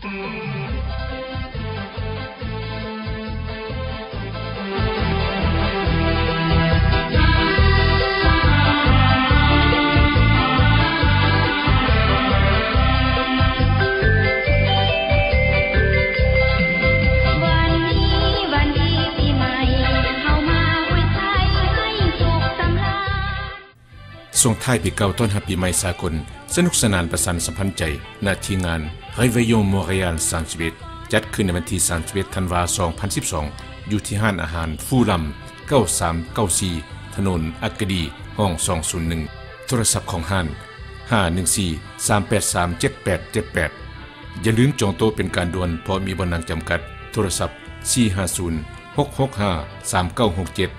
ສົ່ງທ້າຍປີເກົ່າ ຕ້ອນຮັບປີໃໝ່ສາກົນ ສະໜຸກສະໜານປະສານສຳພັນໃຈ ນະທີ່ງານ Réveillon Montréal ສາມສິບເອັດ ຈັດຂຶ້ນໃນວັນທີ ສາມສິບເອັດ ທັນວາ ສອງພັນສິບສອງ ຢູ່ທີ່ຮ້ານອາຫານຟູລຳ ເກົ້າສາມເກົ້າສີ່ ຖະໜົນອັກກະດີ ຫ້ອງ ສອງສູນໜຶ່ງ. ໂທລະສັບຂອງຮ້ານ ຫ້າໜຶ່ງສີ່ ສາມແປດສາມ ເຈັດແປດເຈັດແປດ. ຢ່າລືມຈອງໂຕະເປັນການດ່ວນ ເພາະມີບ່ອນນັ່ງຈຳກັດ. ໂທລະສັບ ສີ່ຫ້າສູນ ຫົກຫົກຫ້າ ສາມເກົ້າຫົກເຈັດ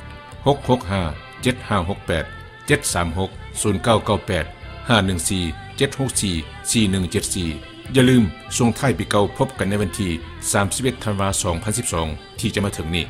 ຫົກຫົກຫ້າ ເຈັດຫ້າຫົກແປດ ເຈັດສາມຫົກ ສູນເກົ້າເກົ້າແປດ ຫ້າໜຶ່ງສີ່ ເຈັດຫົກສີ່ ສີ່ໜຶ່ງເຈັດສີ່. ຢ່າລືມ ສົ່ງທ້າຍປີເກົ່າ ພົບກັນໃນວັນທີ ສາມສິບເອັດ ທັນວາ ສອງພັນສິບສອງ ທີ່ຈະມາເຖິງນີ້.